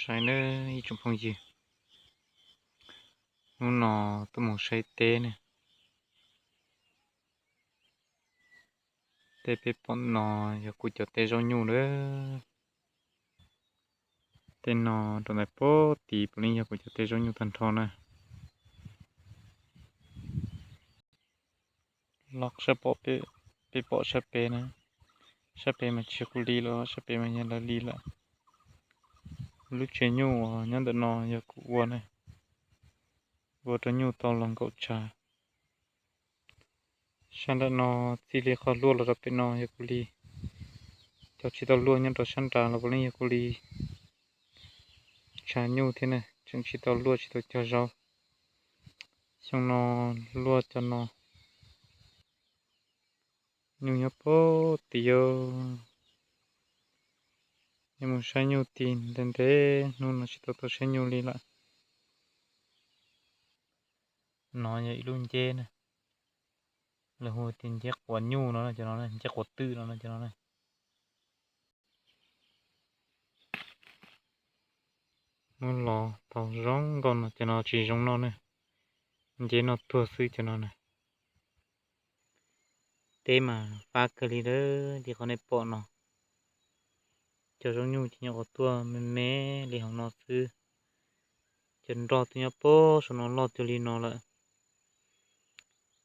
Saib nawb ib tsoom phooj ywg, hnub no tuaj mus saib teb ne. Tej peb pom no yog kuv cov teb zaub nyuj lawm. Tej no rau ntawm pem tid puav leej yog kuv cov teb zaub nyuj tag nrho na. Los sab pem, peb pom sab pem na, sab pem mas tsis yog kuv li lawm, sab pem mas yog lawv li lawm. Lub tsev nyuj uas nyob ntawm no yog kuv ua na, ua rau nyuj tau los nkaum tshav. Sab nram no txij li qhov luaj los rau pem no yog kuv li. Cov tsis tau luaj nyob rau sab nrad los puav leej yog kuv li tshav nyuj thiab na, tseem tsis tau luaj tsis tau cog zaub. Xyoo no luaj cov no. Nyuj nyob pem tid. Yuav mus saib nyuj tig ntev ntev, hnub no tsis tau tuaj saib nyuj li lawm. No yog ib lub nceb na, lawv hu tias nceb quav nyuj no, cov no nceb quav twm no, cov no. Muab los tau zoo nkauj no, cov no tsis zoo noj na, nceb noj tuag xwb cov no na. Teb mas fab kawg li lawm li qhov nej pom no. Cov zaub nyuj ces nyuam qhuav tuaj me me li hauv no xwb. Cov nroj twb nyob pem saum no loj cuag li no lawm.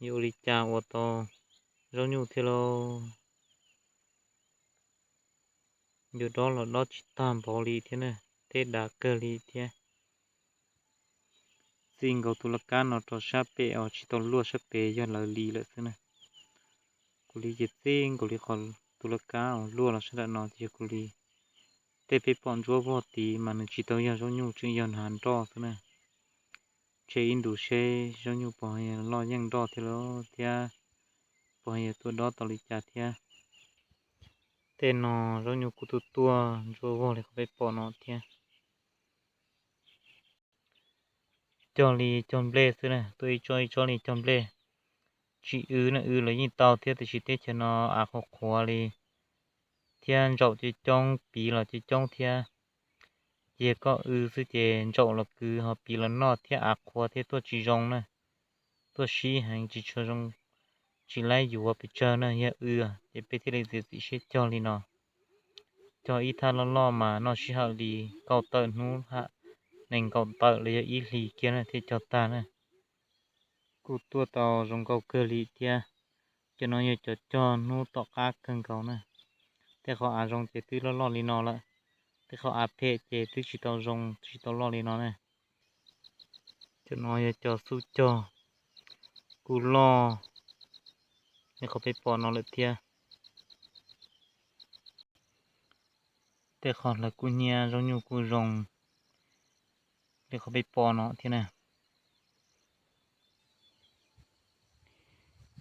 Yuav ua li cas ua tau zaub nyuj thiab lauj? Yuav dob los dob tsis tag npaum li thiab na, teb dav kawg li thiab. Txij nkaus tus laj kab no rau sab pem uas tsis tau luaj sab pem yog lawv li lawm xwb na. Kuv li ces txij nkaus li qhov tus laj kab uas luaj los sab nram no ces yog kuv li. Tej peb pom ntsuab vog tid mas nws tsis tau yog zaub nyuj, tseem yog hav nroj xwb na. Tseg ib ntus seb zaub nyuj puas loj yeej nroj thiab lauj, thiab puas yog tuaj dob tau li cas thiab. Tej no zaub nyuj kuj tuaj tuaj ntsuab vog li qhov peb pom no thiab. Cog li cog nplej xwb na, tuaj ib tsob ib tsob li cog nplej. Tsis wb na, wb los yeej tau thiab, tiam sis teb chaws no av qhuav qhuav li thiab ntsaum coob coob, piv los coob coob thiab. Ces koj wb xwb ces ntsaum los kwv ho piv los noj thiab av qhuav thiab tuaj tsis zoo na. Tuaj sib heev tsis tshua zoo, tsis laib yuav pes tsawg na, yog wb ces peb thiaj li txiav txim siab cog li no. Cog ib thaj loj loj mas noj sij hawm li kaum tawm hnub, nees nkaum tawm los yog ib hlis kiag na thiaj cog tag na. Kuj tuaj tau zoo nkauj kawg li thiab. Cov no yog cov cog hnub tom qab kawg nkaus na. Tej qhov av zoo ces twb loj loj li no lawm, tej qhov av phem ces twb tsis tau zoo, tsis tau loj li no na. Cov no yog cov xub cog kuj loj li qhov peb pom no lawm thiab. Tej qhov hlawv kub hnyiab zaub nyuj kuj zoo li qhov peb pom no thiab na.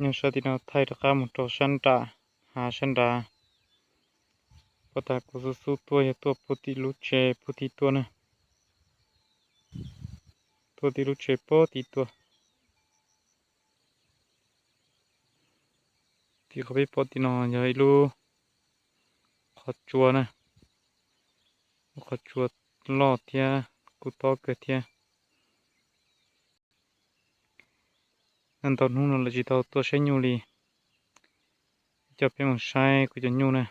Nyob sab tim no thaij rov qab mus rau sab nram hav sab nrad. Pom tas kuv xub xub tuaj yog tuaj puag tim lub tsev puag tim tuaj na. Tuaj tim lub tsev puag tim tuaj. Tim qhov peb pom tim no yog ib lub qhov tsua na, lub qhov tsua loj thiab kuj tob kawg thiab. Ntau hnub no lawv tsis tau tuaj saib nyuj li. Coj peb mus saib kuv cov nyuj na,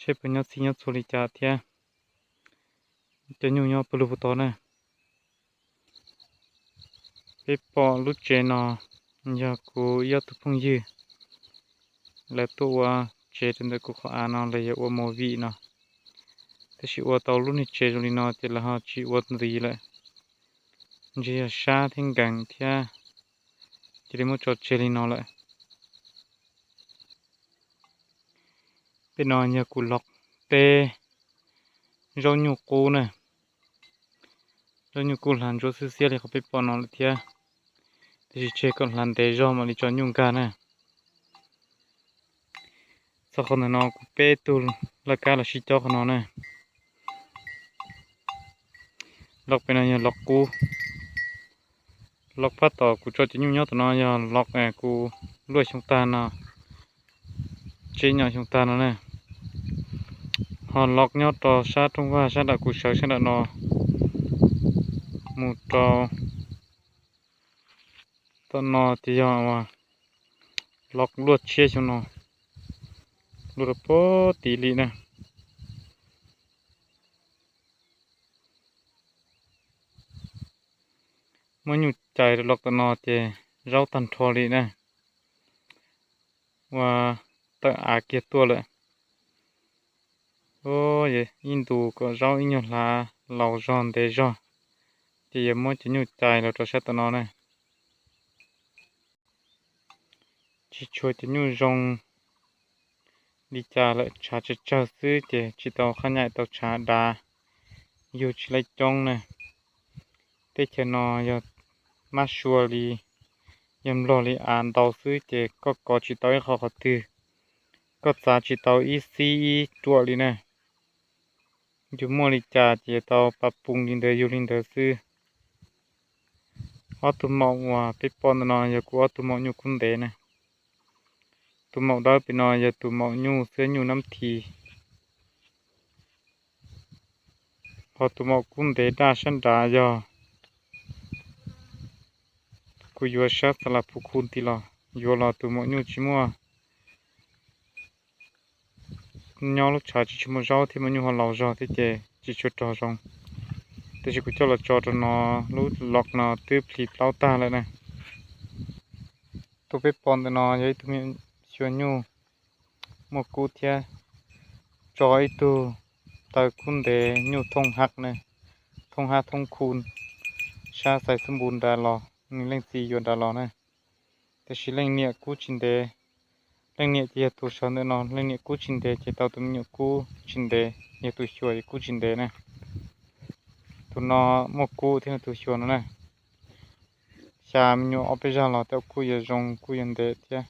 saib puas nyob txhij nyob txhua li cas thiab. Cov nyuj nyob puag lug puag tod na. Peb pom lub tsev no yog kuv ib ob tug phooj ywg lawv tuaj ua tsev rau ntawm kuv qhov av no, lawv yog ua movie no. Tab sis ua tau lub niag tsev zoo li no ces lawv ho tsis ua ntxiv lawm. Ntshe yog sab thiab nkees thiab, cia li muab tso tseg li no lawm. Peb no yog kuv lov teb zaub nyuj qub na. Zaub nyuj kuj hlav ntsuab xwb xiab li qhov peb pom no lawm thiab, tab sis tseg kom hlav ntev zog mam li tso nyuj nkag na. Txog qhov ntawm no kuv peb tug laj kab los sib cob qhov no na. Lov pem no yog lov qub. Lov phab tom kuv tso cov nyuj nyob tom no yog lov kuv luaj xyoo tag no, tseb nyom xyoo tag no na. Ho los nyob rau sab rooj vag sab nram kuv sawv sab nram no mus rau tom no ces yog los luaj tshiab xyoo no, luaj rau puag tid li na. Muab nyuj cais rau los tom no ces zaub tag nrho li na. Ua tawm av kiag tuaj lawm. Ib ntus kom zaub ib nyuag hlav laus zog ntev zog, ces yuav muab cov nyuj cais los rau sab tom no na. Tsis tshua cov nyuj zoo li cas lawm, tshav tsawg tsawg xwb ces tsis tau qhab nyaim tau tshav dav, yug tsis laib coob na. Teb chaws no yog mab sua li, yog nplog li av ntau xwb ces koj kov tsis tau ib qho qhov twg, koj txav tsis tau ib xib ib ruam li na. Yus muaj li cas ces tau pa pung li ntawd yug li ntawd xwb. Ob tug maum uas peb pom ntawm no yog kuv ob tug maum nyuj kub ntev na. Tus maum dawb pem no yog tus maum nyuj xwb, nyuj nab thi. Ho tus maum kub ntev daj sab nrad yog kuv yuav sab xa las phu khu ti los, yuav los tus maum nyuj tsis muaj, nyob lub tshav tsis tshua muaj zaub thiab maum nyuj ho laus zog thiab ces tsis tshua rog zoo. Tab sis kuv coj los tso rau no, lub los no twb plhis plaub tag lawm na. Tus peb pom ntawm no yog ib tug me nyuam xyuas nyuj muaj kub thiab, tso ib tug taw kub ntev nyuj thooj hab na, thooj hab thooj khu, sab xais xub npus nrad los, nws leej txiv yuav nrad los na. Tab sis leej niam kub tsis ntev, leej niam ces yog tus sawv ntawm no, leej niam kub tsis ntev ces tau tus me nyuam kub tsis ntev, yog tus xyuas kub tsis ntev na. Tus no muaj kub thiab tus xyuas no na. Xya me nyuam ob peb zag los tej kuj yuav zoo kuj yuav ntev thiab.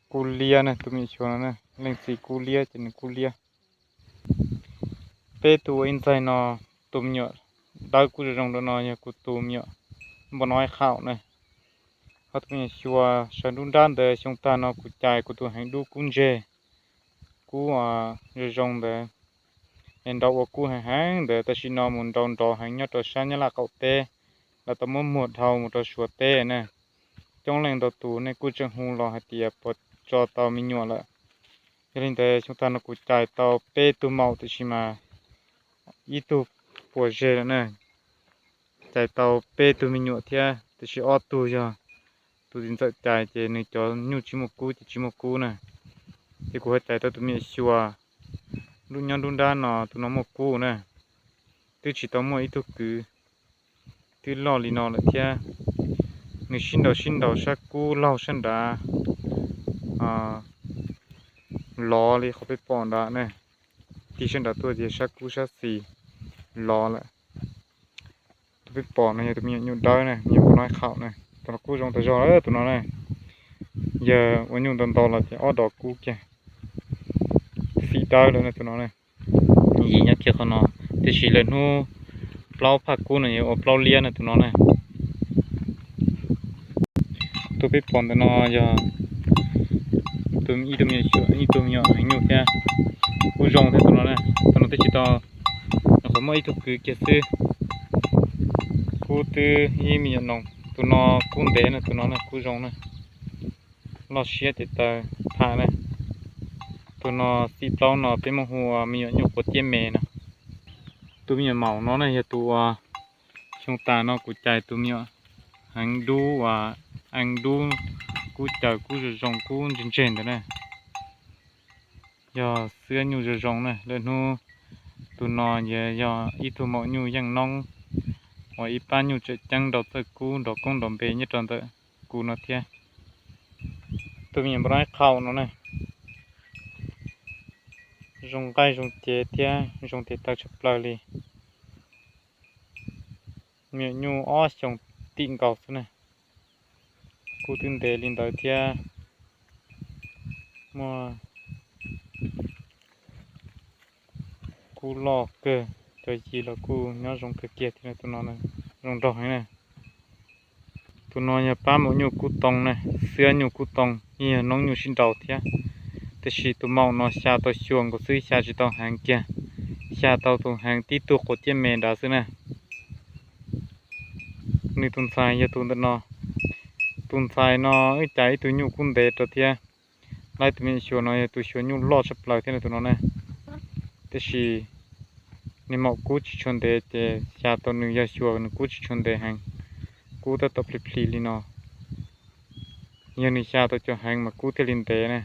Kub liab na, tus me nyuam xyuas no na, leej txiv kub liab ces nws kub liab. Peb tug ua ib ntxaig no, tus me nyuam dawb kub zoo zoo rau no yog kuv tus me nyuam npua no ib qhaum na. Ho tus me nyuam xyuas sawv nruab nrab ntawd xyoo tag no kuv cais kuv tus heev dub kub ntseg, kub zoo zoo ntawd, es nrau ua kub heev heev ntawd, tam sim no mus nrau nrov heev nyob rau sab Nyab Laj qaum teb, lawv tau muab muag dhau mus rau Suav teb na. Coob leej ntau tus nej kuj tseem hu los hais tias puas tso tau me nyuam lawm. Yog li ntawd xyoo tag no kuv cais tau peb tug maum tiam sis mas ib tug puas ze lawm na. Cais tau peb tug me nyuam thiab tiam sis ob tug yog tus txiv ntxawm cais ces nws cov nyuj tsis muaj kub ces tsis muaj kub na. Ces kuv ho cais tau tus me nyuam xyuas nyob nruab nrab no, tus no muaj kub na. Twb tsis tau muaj ib tug kwv, twb loj li no lawm thiab. Nws sib nraus sib nraus sab kub laug sab nrad lov li qhov peb pom nrad na. Tig sab nrad tuaj ces sab kub sab xis lov lawm. Tus peb pom no yog tus me nyuam nyuj dawb na, me nyuam npua no ib qhaum na. Tus no kub zoo tas zog lawm tus no na. Yog ua nyuj ntau ntau los ces ob dos kub kiag. Xim dawb lawm na tus no na. Yim nyob kiag qhov no, tiam sis lawm hnub plaub phaj kub no yuav ua plaub liab na tus no na. Tus peb pom ntawm no yog ib tug me nyuam heev nyuj thiab, kub zoo thiab tus no na. Tus no twb tsis tau, nyuam qhuav muaj ib tug kwv kiag xwb. Kub twb ib me nyuam noog, tus no kub ntev na, tus no na kub zoo na. Loj siab ces taw phaj na. Tus no xim plaub no peb muab hu ua me nyuam nyuj quav tiab me no. Tus me nyuam maum no na yog tus uas xyoo tas no kuv cais tus me nyuam heev dub uas eev dub, kub caws kub zoo zoo kub ntseg ntseg ntawd na. Yog xwab nyuj zoo zoo na. Lwm hnub tus no yog ib tug maum nyuj yeej noob uas ib pab nyuj tseem ceeb nrau txawj kub nrov koob nrov npe nyob rau ntawm kuv no thiab. Tus me nyuam npua no ib qhaum no na, zoo nqaij zoo cev thiab zoo tes taw tshaj plaws li. Me nyuam nyuj ob xyoos tim nkaus xwb na. Kub twb ntev li ntawd thiab, muaj kub loj kawg, cov yig los kuj nyob zoo kawg kiag thiab. Tus no zoo nraug heev na. Tus no yog pab maum nyuj kub too na, xwab nyuj kub too, yeej yog noob nyuj sib nraus thiab. Tiam sis tus maum no xya tau xyuas nkaus xwb, xya tsis tau heev kiag, xya tau tus heev tib tug quav ciaj me nrad xwb na. Nws tus ntxhais yog tus ntawm no. Tus ntxhais no wb cas ib tug nyuj kub ntev rau thiab. Laib tus me xyuas no yog tus xyuas nyuj loj tshaj plaws thiab na tus no na. Tiam sis nws maum kub tsis tshua ntev ces xya tau nws yog xyuas nws kub tsis tshua ntev heev, kub tab tom plhis plhis li no. Yog nws xya tau cov heev mas kub thiaj li ntev na.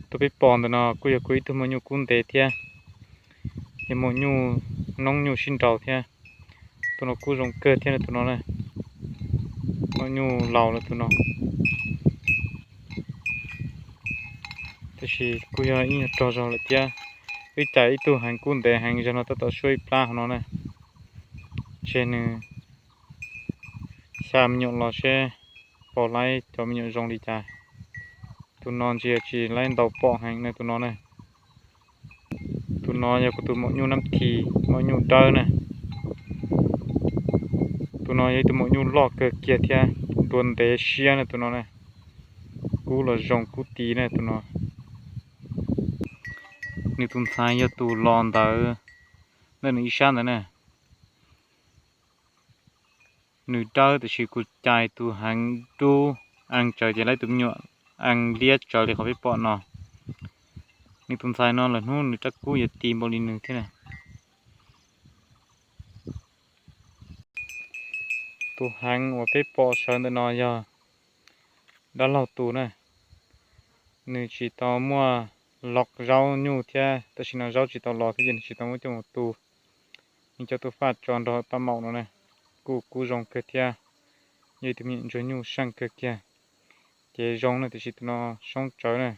Tus peb pom ntawm no kuj yog kuv ib tug maum nyuj kub ntev thiab, yog maum nyuj noob nyuj sib nraus thiab. Tus no kub zoo kawg thiab na tus no na. Maum nyuj laus lawm tus no, tiam sis kuj yog ib nyuag rog zog lawm thiab. Wb cas ib tug heev kub ntev heev zog no tab tom suab ib plab hauv no na. Ntshe nws xya me nyuam los seb pom laib cov me nyuam zoo li cas. Tus no ntsia tsis laib ntaus pom heev na tus no na. Tus no yog kuv tus maum nyuj nab thi, maum nyuj dawb na. Tus no yog ib tug maum nyuj loj kawg kiag thiab dua ntev siab na tus no na. Kub los zoo kub ti na tus no. Nws tus ntxhais yog tus los ntawd, ntawm nws ib sab ntawd na. Nws dawb tiam sis kuv cais tus heev dub, ees tsawv ces laib tus me nyuam ees liab tsawv li qhov peb pom no. Nws tus ntxhais no lawm hnub nws rab kub yuav ti npaum li nws thiab na. Tus heev uas peb pom sawv ntawm no yog dab laug tus na. Nws tsis tau muaj lov zaub nyuj thiab, tam sim no zaub tsis tau los thiab ces nws tsis tau muab coj mus tu. Nws coj tus faj tso nrog paj maum no na, kuj kub zoo kawg thiab, yog ib tug me nyuam ntsuag nyuj seej kawg kiag. Ces zoo na, tiam sis tus no soob tsawv na,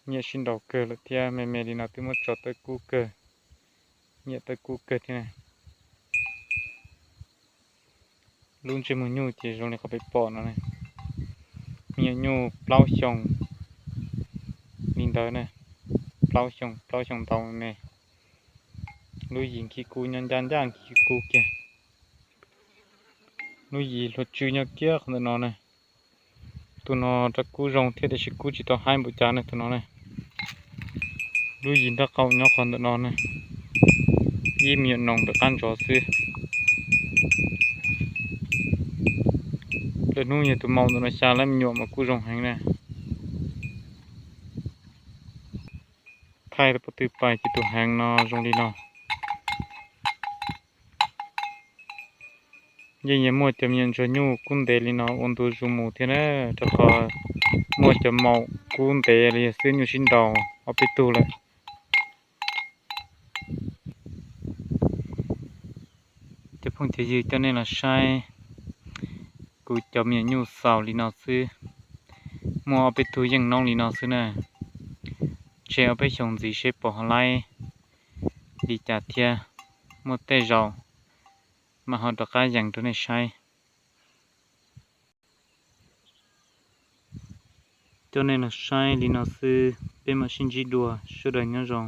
nyiam sib nraus kawg lawm thiab, me me li no twb muab tso tawb kub kawg, nyiam tawb kub kawg thiab na. Lub ntsej muag nyuj ces zoo li qhov peb pom no, me nyuam nyuj plaub xyoos li ntawd na, plaub xyoos plaub xyoos ntau me. Lub yim nkhib kub nyob ncaj ncaj nkhib kub kiag. Lub yim hluas tsw nyob kiag qhov ntawm no na. Tus no rab kub zoo thiab tiam sis kub tsis tau haib npaum cas na tus no na. Lub yim nrab qaum nyob qhov ntawm no na, ib me nyuam noos ntawm qab ntsov xwb. Lwm hnub yog tus maum ntawm no xya lab me nyuam mas kuj zoo heev na. Thaij tau pob tw pais ces tus heev no zoo li no. Yeej yuav muaj cov me nyuam ntsuag nyuj kub ntev li no ua ntu zus mus thiab na, rau qhov muaj cov maum kub ntev li xwb nyuj sib nraus ob peb tug lawm. Cov phooj cov ywg, coj nej los saib kuv cov me nyuam nyuj xaus li no xwb. Muaj ob peb tug yeej noob li no xwb na. Tseg ob peb xyoos ntxiv seb puas ho laib li cas thiab. Muaj tej zaum mam ho rov qab yees rau nej saib. Coj nej los saib li no xwb, peb mam sib ntsib dua, sawv daws nyob zoo.